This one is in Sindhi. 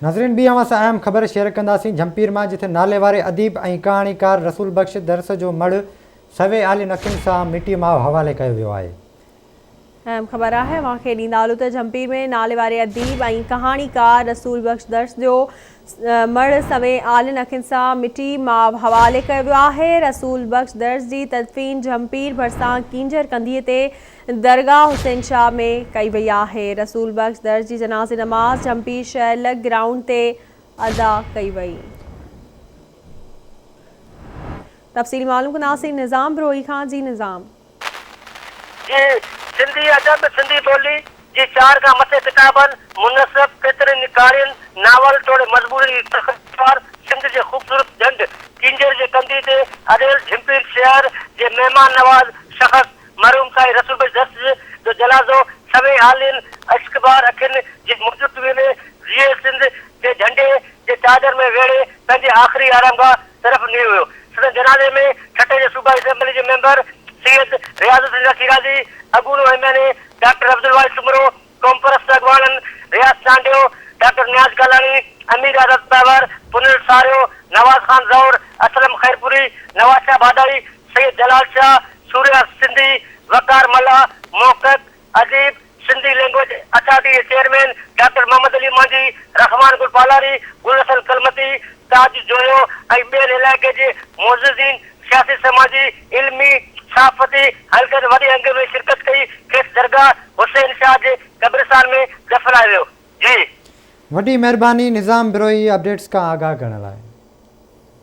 ناظرين ٻي اوهان سان اهم خبر شيئر ڪنداسين جھمپير مان جتي ناليواري اديب ۽ ڪهاڻيڪار رسول بخش درس جو مڙهه سوين آلين اکين سان مٽيء ماء حوالي ڪيو ويو آهي. اهم خبر آهي اوهان کي ڏيندا هلون ته جھمپير ۾ ناليواري اديب ۽ ڪهاڻيڪار رسول بخش درس جو مڙهه سوين آلين اکين سان مٽي ماء حوالي ڪيو ويو آهي. رسول بخش درس جي تدفين جھمپير ڀرسان ڪينجهر ڪنڌيء تي درگاهه حسين شاهه ۾ ڪئي وئي آهي. رسول بخش درس جي جنازي نماز جھمپير شهر لڳ گرائونڊ تي ادا ڪئي وئي. تفصيل معلوم ڪنداسين نظام بروهي کان جي نظام. جي سنڌي ادب، سنڌي ٻولي جي چار کان مٿي ڪتابن، منصف، ڪيترين ئي ڪهاڻين، ناول توڙي مضمونن جي تخليقڪار، سنڌ جي خوبصورت ڍنڍ ڪينجهر جي ڪنڌي تي اڏيل جھمپير شهر جي مهمان نواز شخص مرحوم سائين رسول بخش درس جو جنازو سوين آلين اشڪبار اکين جي موجودگي ۾ جيئي سنڌ جي جهنڊي جي چادر ۾ ويڙهي پنهنجي آخري آرامگاهه طرف نيو ويو. سندن جنازي ۾ ٺٽي جي صوبائي اسيمبلي جي ميمبر سيد رياض الدين شاهه شيرازي، اڳوڻو M N A doctor Abdul Wahid Soomro, قومپرست اڳواڻن رياض چانڊيو، ڊاڪٽر نياز گالاڻي، امير آزاد پهنور، پنهل ساريو، نواز خان زئور، اسلم خيرپوري، نواز شاهه ڀاڏائي، سيد جلال شاهه، سوريا سنڌي، وقار ملاح، محقق، اديب، سنڌي لينگويج اٿارٽي جي چيئرمين ڊاڪٽر محمد علي مانجهي، رحمان گل پالاري، گل حسن ڪلمتي، تاج جويو ۽ ٻين علائقي جي معززين، سياسي سماجي، علمي، صحافتي حلقن وڏي انگ ۾ شرڪت ڪئي، کيس درگاهه حسين شاهه جي قبرستان ۾ دفنايو ويو. جي. وڏي مهرباني نظام بروهي اپڊيٽس کان آگاهه ڪرڻ لاء.